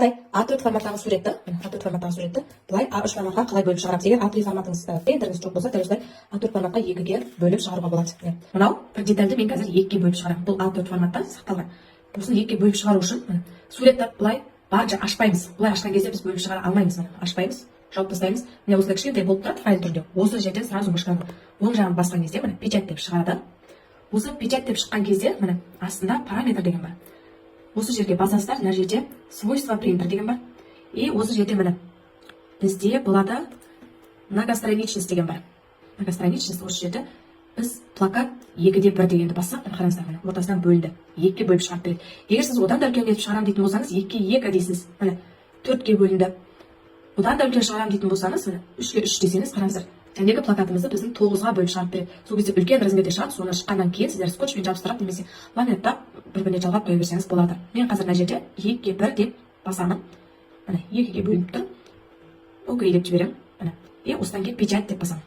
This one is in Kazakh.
Мынадай А4 форматтағы суретті, міне, А4 форматтағы суретті былай А3 форматқа қалай бөліп шығарамыз? Егер А3 форматыңыз, принтеріңіз жоқ болса, дәл осылай А4 форматқа екіге бөліп шығаруға болады. Міне, мынау бір детальді мен қазір екіге бөліп шығарамын. Бұл А4 форматта сақталған. Осыны екіге бөліп шығару үшін, міне, суретті былай барынша ашпаймыз. Былай ашқан кезде біз бөліп шығара алмаймыз. Міне, ашпаймыз, жауып тастаймыз. Міне, осындай кішкентай болып тұрады файл түрінде. Осы жерден сразу мышканың оң жағын басқан кезде, міне, «Печать» деп шығады. Осы «Печать» деп шыққан кезде, міне, астында «Параметр» деген бар. Осы жерге басасыздар. Мына жерде «Свойства принтер» деген бар. И осы жерде, міне, бізде болады «Многостраничность» деген бар. Многостраничность, осы жерде біз «Плакат 2:1» дегенді бассақ, міне, қараңыздар, міне, ортасынан бөлінді, екіге бөліп шығарып береді. Егер сіз одан да үлкен етіп шығарамын дейтін болсаңыз, 2:2 дейсіз, міне, төртке бөлінді. Одан да үлкен шығарамын дейтін болсаңыз, міне, 3:3 десеңіз, қараңыздар, жәнегі плакатымызды біздің тоғызға бөліп шығарып береді. Сол кезде үлкен размерде шығады. Соны шыққаннан кейін сіздер скотчпен жабыстырып немесе ламинаттап, бір біріне жалғап қоя берсеңіз болады. Мен қазір мына жерде 2:1 деп басамын. Міне, екіге бөлініп тұр. «Окей» деп жіберемін. Міне, и осыдан кейін «Печать» деп басамын.